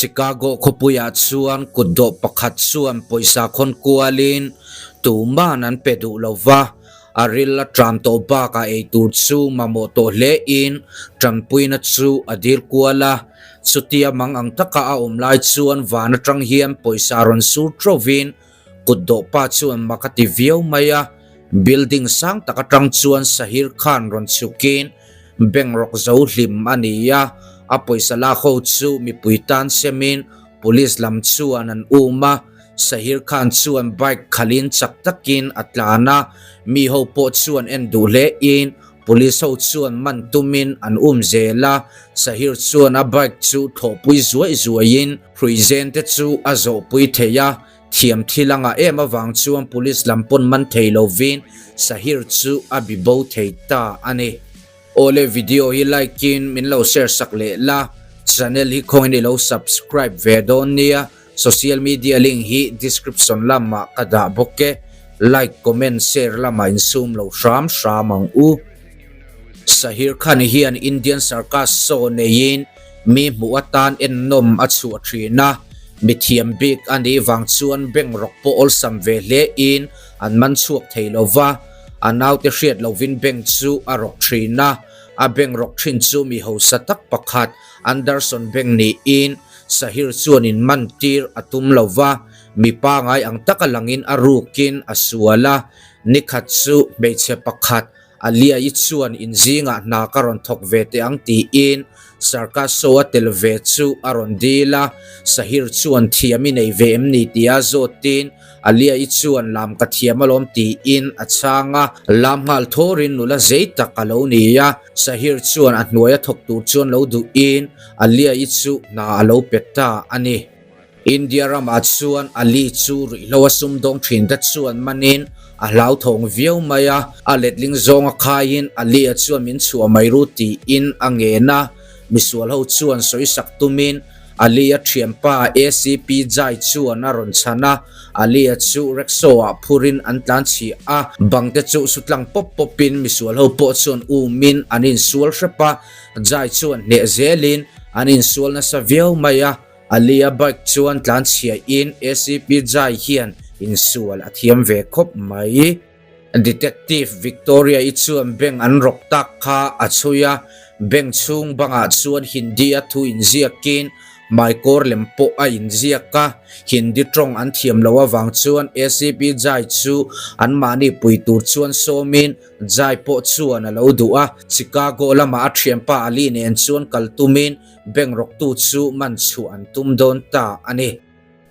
Chicago khawpuiah chuan kutdawh pakhat chuan pawisa khawn kualin tuman an pe duh lo va, a ril a ṭam tawh bakah eitur chu mamawh tawh hlein ṭanpuina chu a dil kual a. Chutia mang ang taka a awm lai chuan van aṭang hian pawisa rawn sur ṭovin kutdawh pa chuan mak a ti viau mai a. Building sang tak aṭang chuan Sahir Khan rawn chhukin Bank rawk zo hlim a ni a, a pawisa lak ho chu mipui tan semin police lam chuan an um a, Sahir Khan chuan bike khalhin chak takin a tlan a, mi ho pawh chuan en duh hle in police ho chuan man tumin an um zel a, Sahir chuan a bike chu thlawhpui zuaih zuaihin hruizen te chu a zawhpui thei a, thiam thil a ngah em avang chuan police lam pawn man thei lovin Sahir chu a bi bo thei ta a ni. Awle video hi like in min lo share sak leh la, channel hi khawngin i lo subscribe ve dawn nia, social media link hi description lamah ka dah bawk e, like comment share lamah insum lo hram hram ang u. Sahir Khan hian Indian Circus show neiin mi hmuh atan ennawm a chhuah thin a, mithiam bik a nih vang chuan bank rawk pawh awlsam ve hle in an man chhuak thei lo va, a naute hriat lovin bank chu a rawk thin a, a bank rawk thin chu mi hausa tak pakhat Anderson Bank niin Sahir chuan in man tir a tum lo va, mi pangai ang taka langin a rukin a sual a, nikhat chu hmeichhe pakhat Alia-i chuan inzingah hna ka rawn thawk ve teh ang tiin Sarkaso a tel ve chu a rawn dil a, Sahir chuan thiam i nei ve em ni tia zawtin Alia-i chuan lam ka thiam alawm tiin a chhang a, lam nghal thawrin nula zei tak a lo ni a, Sahir chuan a hnuaia thawk tur chuan lo duhin Alia-i chu hna a lo pe ta a ni. India ramah chuan Ali chu ruihhlo a sumdawng thin te chuan manin a hlauthawng viau mai a, a letling zawnga khaiin Ali-a chuan min chhuah mai ru tiin a ngen a, misual ho chuan sawisak tumin Ali-a thianpa ACP Jai chuan a rawn chhan a, Ali-a chu rickshaw-ah phurin an tlan chhiah a, bang te chu sutlang pawp pawpin misual ho pawh chuan umin an insual hrep a, Jai chuan hneh zelin an insual nasa viau mai a. Alia bike chuan tlanchhia in ACP Jai hian insual a thiam ve khawp mai. Detective Victoria i chuan bank an rawk tak kha a chhui a, bank chhung bangah chuan Hindi a thu inziakin hmaikawr lem pawh a inziak a, Hindi tawng an thiam loh avang chuan ACP Jai chu anmahni pui tur chuan sawmin Jai pawh chuan a lo duh a, Chicago lamah a thianpa Ali nen chuan kal tumin Bank rawktu chu man chhuah an tum dawn ta a ni.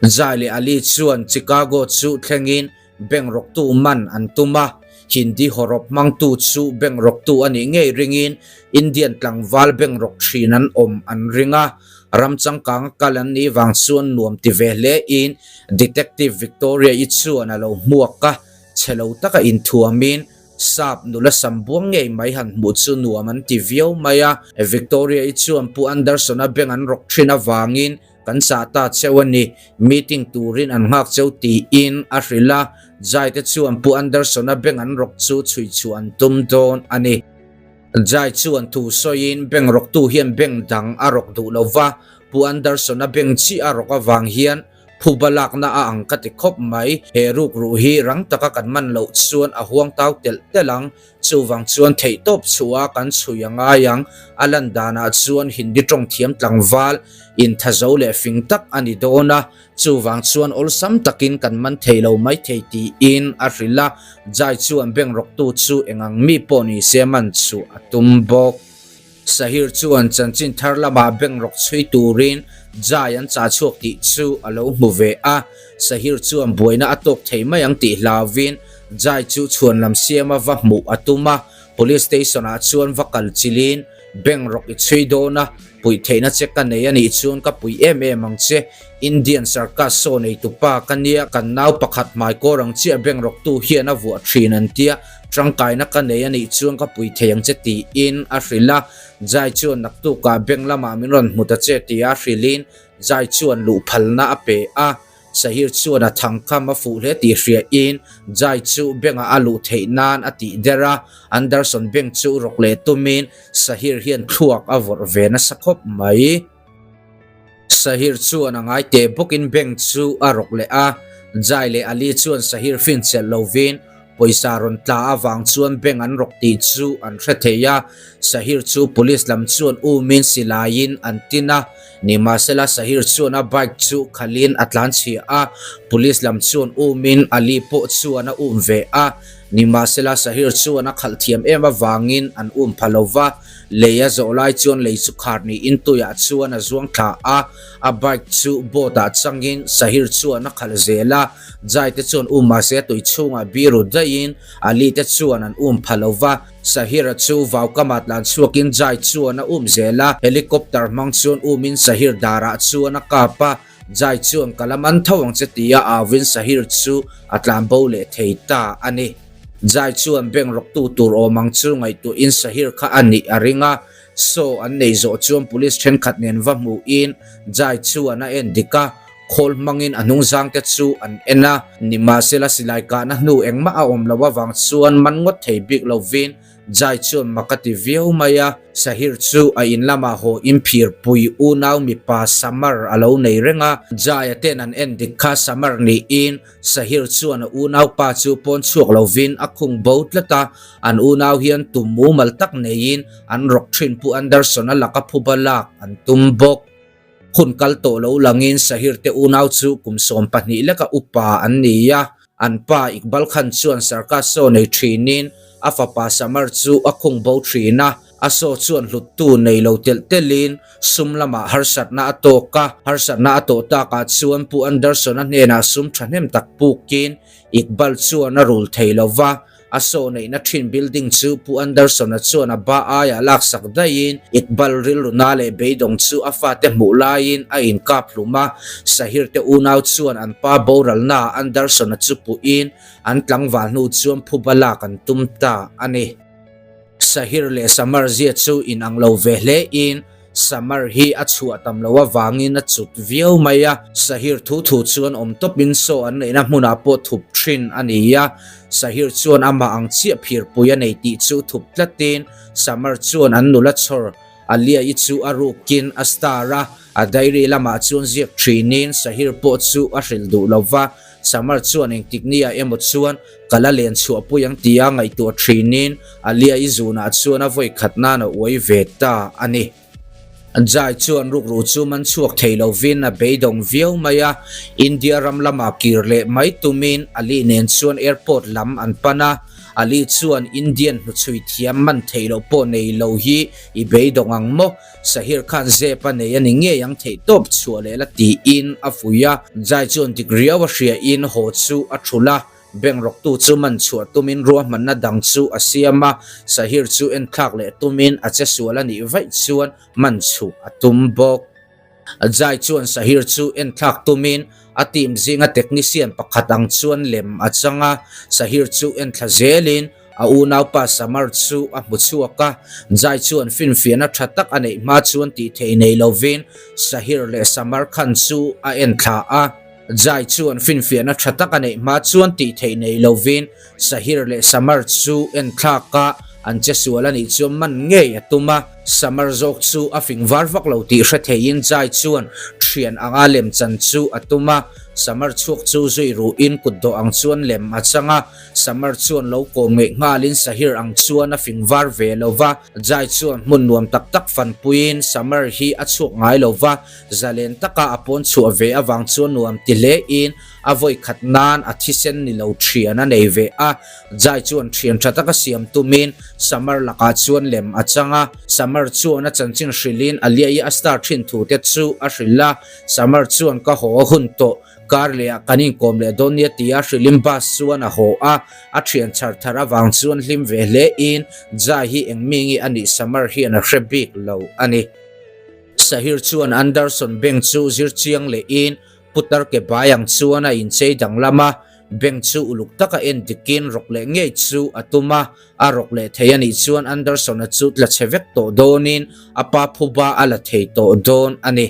Jai leh Ali chuan Chicago chu thlengin bank rawktu man an tum a, Hindi hawrawp hmangtu chu bank rawktu a nih ngei ringin Indian tlangval bank rawk thin an awm an ring a, ram changkanga kal an nih vang chuan nuam ti ve hle in Detective Victoria-i chuan a lo hmuak a, chhe lo taka inthuamin Sap nula sam buang ngei mai han hmuh chu nuam an ti viau mai a, Victoria-i chuan Pu Anderson-a bank an rawk thin avangin kan chah ta cheu a ni, meeting turin an nghak cheu tiin a hrilh a, Jai te chuan Pu Anderson-a bank an rawk chu chhui chhuah an tum dawn a ni. Jai chuan thu sawiin bank rawktu hian bank dang a rawk duh lo va, Pu Anderson-a bank chiah a rawk avang hian Phuba lakna a ang ka ti khawp mai. He rukruh hi rang taka kan man loh chuan a huang tau telh telh ang. Chuvang chuan theihtawp chhuah kan chhui a ngai ang. A lan danah chuan Hindi tawng thiam tlangval, inthazo leh fing tak a ni dawn a. Chuvang chuan awlsam takin kan man thei lo mai thei tiin a hrilh a. Jai chuan bank rawktu chu engang mi pawh ni se man chhuah a tum bawk. Sahir chuan chanchin thar lamah bank rawk chhui turin Jai an chah chhuak tih chu a lo hmu ve a. Sahir chuan buaina a tawk thei mai ang tih hlauvin Jai chu chhuan lam siama va hmuh a tum a. Police station ah chuan va kal chilhin bank rawk i chhui dawn a, puih theihna che ka nei a nih chuan ka puih em em ang che. Indian Circus saw neitupa ka nia, kan nau pakhat hmaikawr ang chiah bank rawktu hian a vuah thin an tia. Tangkaina ka nei a nih chuan ka pui thei ang che tiin a hrilh a, Jai chuan naktukah bank lamah min rawn hmu ta che tia hrilhin Jai chuan luh phalna a pe a, Sahir chuan a thangkham a fuh hle tih hriain Jai chu bank ah a luh theih nan a tih der a, Anderson bank chu rawk leh tumin Sahir hian thluak a vawrh ve nasa khawp mai. Sahir chuan a ngai teh bawkin bank chu a rawk leh a, Jai leh Ali chuan Sahir fin chelh lovin pawisa rawn tla avang chuan bank an rawk tih chu an hre thei a, Sahir chu police lam chuan umin silaiin an tin a, nimahsela Sahir chuan a bike chu khalhin a tlanchhia a, police lam chuan umin Ali pawh chuan a um ve a, nimahsela Sahir chuan a khalh thiam em avangin an um pha lova. Lei a zawh lai chuan lei chu khar niin tuiah chuan a zuang thla a, a bike chu boat ah changin Sahir chuan a khalh zel a, Jai te chuan um mahse a tui chhungah biru daihin Ali te chuan an um pha lo va, Sahir-a chu vaukamah tlan chhuakin Jai chuan a um zel a, helicopter hmang chuan umin Sahir darah chuan a kap a, Jai chuan ka la man tho ang che tia auin Sahir chu a tlan bo leh thei ta a ni. Jai chuan bank rawktu tur awm ang chu ngaihtuahin Sahir kha a nih a ring a, saw an nei zawh chuan police thenkhat nen va hmuhin Jai chuan a en dik a, khawl hmangin a hnungzang te chu an en a, nimahsela silai kahna hnu engmah a awm loh avang chuan man ngawt thei bik lovin Jai chuan mak a ti viau mai a, Sahir chu a in lamah haw in phirpui unau mipa Samar a lo nei reng a, Jai-a ten an en dik kha Samar niin Sahir chuan a unaupa chu pawn chhuak lovin a khung bo tlat a, an unau hian tum mumal tak neiin an rawk thin Pu Anderson-a laka phuba lak an tum bawk. Hun kal tawh lo langin Sahir te unau chu kum 12 leka upa an ni a, an pa Iqbal Khan chuan sarkar saw nei thinin a fapa Samar chu a khung bo thin a, a saw chuan hluttu nei lo telh telhin sum lamah harsatna a tawk a, harsatna a tawh takah chuan Pu Anderson-a hnenah sum thahnem tak pukin Iqbal chuan a rul thei lo va, A saw neihna thin building chu Pu Anderson-a chuan a ba aiah laksak daihin Iqbal rilruna leh beidawng chu a fate hmuh laiin a inkap hlum a, Sahir te unau chuan an pa boralnaah Anderson-a chu puhin an tlangval hnu chuan phuba lak an tum ta a ni. Sahir leh Samar zia chu inang lo ve hlein Samar hi a chhuah tam loh avangin a cut viau mai a, Sahir thu thu chuan awm tawpin saw an neihna hmunah pawh thup thin a ni a, Sahir chuan amah ang chiah phirpui a nei tih chu thup tlatin Samar chuan an nula chhawr Alia-i chu a rukin a star a, a diary lamah chuan ziak thinin Sahir pawh chu a hrilh duh lo va, Samar chuan engtik nia emaw chuan ka la len chhuahpui ang tia ngaihtuah thinin Alia-i zunah chuan a vawi khat nan a uai ve ta a ni. Jai chuan rukru chu man chhuak thei lovin a beidawng viau mai a, India ram lamah kir leh mai tumin Ali nen chuan airport lam an pan a, Ali chuan Indian hnuchhui thiam man theih loh pawh nei lo hi i beidawng ang maw? Sahir khan zep a nei a ni ngei ang theih tawp chhuah leh la tiin a vui a. Jai chuan dik riau a hriain haw chu a thulh a, bank rawktu chu man chhuah tumin ruahmanna dang chu a siam a, Sahir chu enthlak leh tumin a che sual a nih vaih chuan man chhuh a tum bawk. Jai chuan Sahir chu enthlak tumin a team zinga technician pakhat ang chuan lem a chang a, Sahir chu enthla zelin a unaupa Samar chu a hmu chhuak a, Jai chuan finfiahna tha tak a neih hma chuan tih theih nei lovin Sahir leh Samar Khan chu a enthla a. Jai chuan finfiahna tha tak a neih hma chuan tih theih nei lovin Sahir leh Samar chu enthlak a, an che sual a nih chuan man ngei a tum a. Samar zawk chu a fing var vak lo tih hre theiin Jai chuan thian anga lem chan chu a tum a, Samar chhuak chu zui ruhin kut dawh ang chuan lem a chang a, Samar chuan lo kawm ngeih nghalin Sahir ang chuan a fing var ve lo va, Jai chuan hmun nuam tak tak fanpuiin Samar hi a chhuak ngai lo va, Zalen taka a pawn chhuah ve avang chuan nuam ti hlein a vawi khat nan a thisen ni lo thian a nei ve a. Jai chuan thian tha taka siam tumin Samar lakah chuan lem a chang a. Samar chuan a chanchin hrilhin Alia-i a star thin thu te chu a hrilh a. Samar chuan ka haw a hun tawh, kar lehah kan inkawm leh dawn nia tia hrilhin bus chuan a haw a. A thian chhar thar avang chuan hlim ve hlein Jai hi eng mi nge a nih Samar hian a hre bik lo a ni. Sahir chuan Anderson bank chu zir chiang lehin putar ke bai ang chuan a inchei danglam a, bank chu uluk taka en dikin rawk leh ngei chu a tum a, a rawk leh thei a nih chuan Anderson-a chu tla chhe vek tawh dawnin a pa phuba a la thei tawh dawn a ni.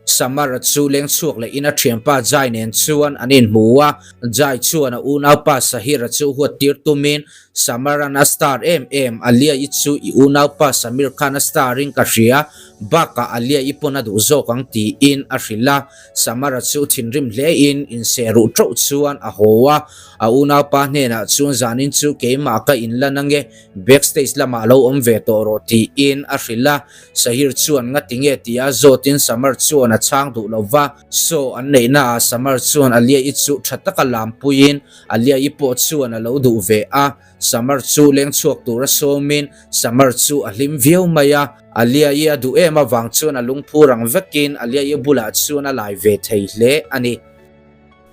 Samar-a chu leng chhuak lehin a thianpa Jai nen chuan an inhmu a, Jai chuan a unaupa Sahir-a chu huat tir tumin. Samar-a'n a star em em, Alia-i chu i unaupa Samir khan a star in ka hria, bakah Alia-i pawn a duh zawk ang tiin a hrilh a. Samara chu thinrim hlein inseh ruh teuh chuan a haw a, a unaupa hnenah chuan zanin chu keimah ka inlan ange, backstage lamah lo awm ve tawh rawh tiin a hrilh a. Sahir chuan ngati nge tia zawtin Samar chuan a chhang duh lo va, show an neihnaah Samar chuan Alia-i chu tha taka lampuiin Alia-i pawh chuan a lo duh ve a, Samar chu leng chhuak tura sawmin Samar chu a hlim viau mai a. Alia-i a duh em avang chuan a lungphu rang vekin Alia-i bulah chuan a lai ve thei hle a ni.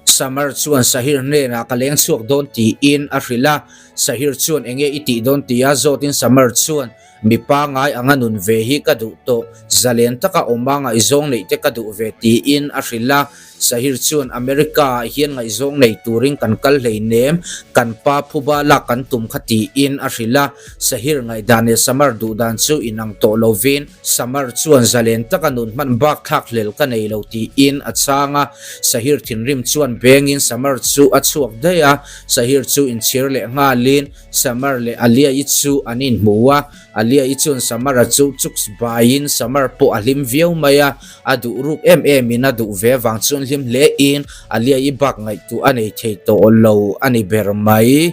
Samar chuan Sahir hnenah ka leng chhuak dawn tiin a hrilh a, Sahir chuan enge i tih dawn tia zawtin Samar chuan Mi pangai anga nun ve hi ka duh tawh, zalen taka awma ngaihzawng neih te ka duh ve tiin a hrilh a. Sahir chuan America ah hian ngaihzawng nei turin kan kal hleinem, kan pa phuba lak kan tum kha tiin a hrilh a. Sahir ngaihdan leh Samar duhdan chu inang tawh lovin Samar chuan zalen taka nun hman bak thlak hlel ka nei lo tiin a chhang a. Sahir thinrim chuan bengin Samar chu a chhuak daih a, Sahir chu inchhir leh nghalin Samar leh Alia-i chu an inhmu a, Alia-i chuan Samar-a chu chuks baiin Samar pawh a hlim viau mai a, a duh ruk em emin a duh ve vang chuan hlim hlein Alia-i bak ngaihtuah a nei thei tawh lo a ni ber mai.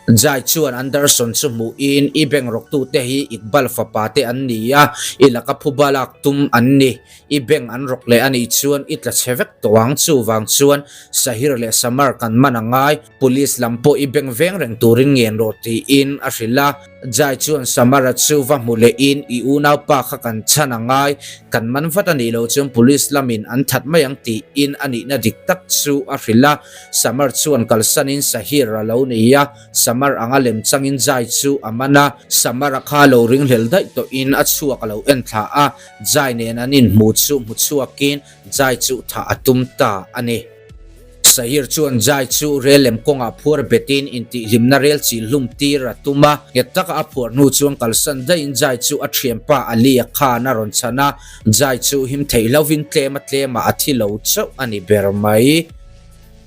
Jai chuan Anderson chu hmuhin i bank rawktute hi Iqbal fapa te an ni a, i laka phuba lak tum an ni. I bank an rawk leh a nih chuan i tla chhe vek tawh ang, chuvang chuan Sahir leh Samar kan man a ngai. Police lam pawh i bank veng reng turin ngen rawh tiin a hrilh a. Jai chuan Samara chu va hmu lehin i unaupa kha kan chhan a ngai, kan man vat a nih loh chuan police lamin an that mai ang tiin a nihna dik tak chu a hrilh a. Samar chuan kalsanin Sahir a lo nei a, Samar anga lem changin Jai chu a man a. Samara kha lo ringhlel daih tawhin a chhuak a lo en thla a, Jai nen an inhmu chu hmu chhuakin Jai chu thah a tum ta a ni. Sahir chuan Jai chu rel lem kawngah phuar betin intihhlimna rel chil hlum tir a tum a, nghet taka a phuar hnu chuan kalsan daihin Jai chu a thianpa Ali-a khan a rawn chhan a, Jai chu him theih hlauvin tlema tlemah a thi lo chauh a ni ber mai.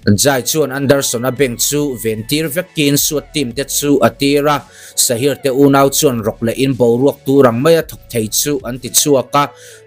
Jai chuan Anderson-a bank chu ven tir vekin SWAT team te chu a tir a, Sahir te unau chuan rawk lehin boruak tur ang maia thawk thei chu an ti chhuak a,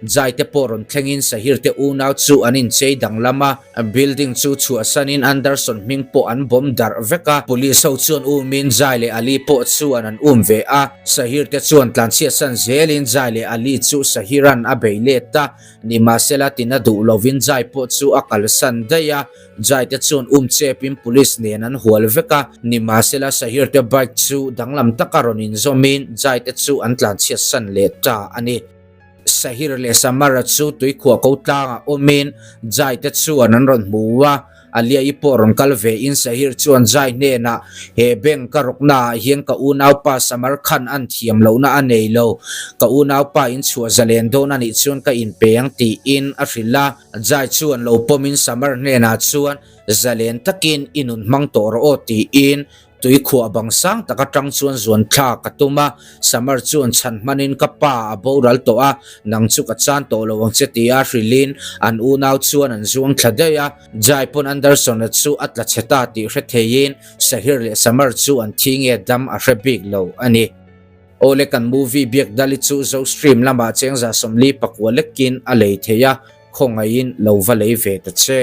Jai te pawh rawn thlengin Sahir te unau chu an inchei danglam a, building chu chhuahsanin Anderson hming pawh an bawm darh vek a, police ho chuan umin Jai leh Ali pawh chuan an um ve a, Sahir te chuan tlanchhiatsan zelin Jai leh Ali chu Sahir-a'n a bei let a. Nimahsela tina duh lovin Jai pawh chu a kalsan daih a, Jai te chuan um chepin police nen an hual vek a, nimahsela Sahir te bike chu danglam taka rawn inzawmin Jai te chu an tlanchhiatsan leh ta a ni. Sahir leh Samara chu tuikhuah ko tlangah awmin Jai te chuan an rawn hmu a, Alia-i pawh rawn kal ve in Sahir chuan Jai hnenah, He bank ka rawknaah hian ka unaupa Samar Khan an thiam lohna a nei lo. Ka unaupa in chhuah zalen dawn a nih chuan ka inpe ang tiin a hrilh a. Jai chuan lo pawmin Samar hnenah chuan, Zalen takin i nun hmang tawh rawh aw tiin Tui khuah bang sang tak atang chuan zuan thlak a tum a, Samar chuan chhan hmanin ka pa a boral tawh a, nang chu ka chan tawh lo ang che tia hrilhin an unau chuan an zuang thla daih a. Jai pawn Anderson-a chu a tla chhe ta tih hre theiin Sahir leh Samar chu an thi nge dam a hre bik lo a ni. Awle kan movie biak dali chu Zostream lamah chengza 44 lekin a lei thei a, khawngaihin lo va lei ve ta che.